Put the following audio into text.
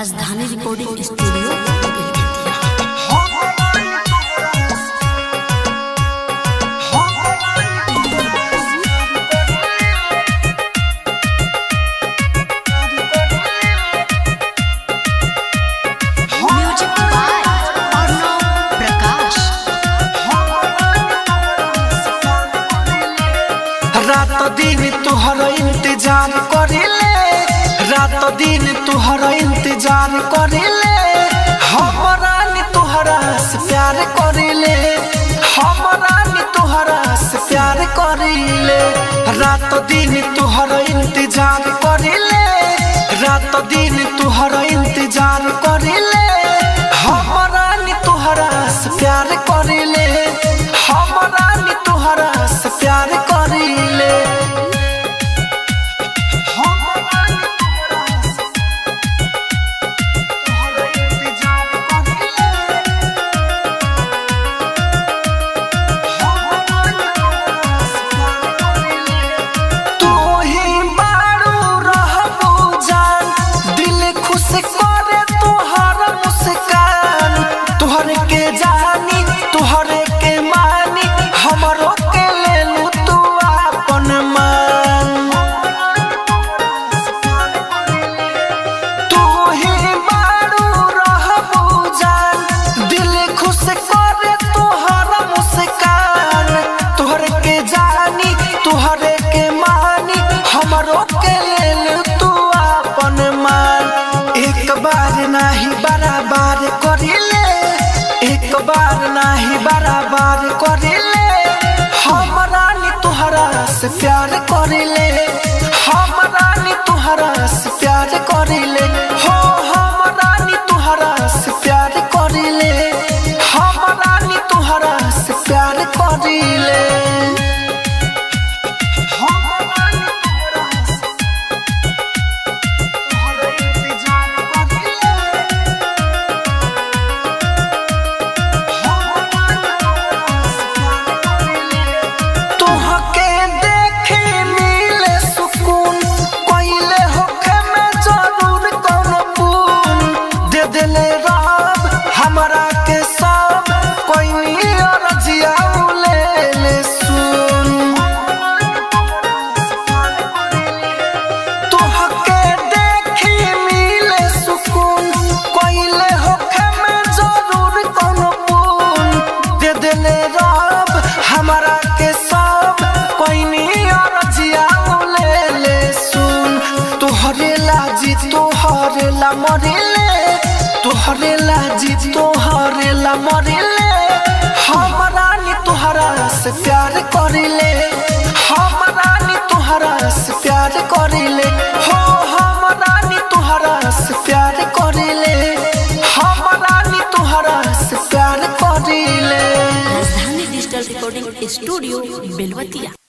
Rajdhani recording studio Belbatiya. Music by Arnav Prakash. रात दिन तुहर इंतजार करिले, रात दिन तुहर इंतजार करिले, हमरा नी तुहरा से प्यार करिले, हमरा नी तुहरा से प्यार करिले। रात दिन तुहर इंतजार करिले, रात दिन तुहर इंतजार करिले, हमरा नी तुहरा से प्यार करिले, हमरा नी तुहरा से प्यार करिले। तू ही बारू रहबू जान, दिल खुश करे तोहर मुस्कान, तोहर के जानी तोहर के मानी, हमरो के लेलू तू आपन मान। तू ही बारू रहबू जान, दिल खुश करे तोहर मुस्कान, तोहर के जानी तोहर के मानी, हमरो के लेल तू आपन मान। एक बार नाही बराबर करिले, एक बार नाही बराबर करिले, हमरा नी तुहरा से प्यार करिले, हमरा नी तुहरा से प्यार करिले, हो हमरा नी तुहरा से प्यार करिले, हमरा नी तुहरा से प्यार करिले। तोहके देखे मिले सुकून, कइले होखे में जरूर कौनो पुण्य, दे देले रब हमरा के सब, कोई अरजिया ले ले सुन। तोहके देखी मिले सुकून, कइले होखे में जरूर कौनो पुण्य, दे देले रब हमरा के सब, कोइनी अरजिया ले ले सुन। तोहरे लाजी तोहरे ला मरिले, तोहरे लाजी तोहरे ला मरिले, हमरा नी तोहरा से प्यार करिले, हमरा नी तोहरा से प्यार करिले, हो हमरा नी तोहरा से प्यार करिले, हमरा नी तोहरा से प्यार करिले। Rajdhani digital recording studio Belbatiya.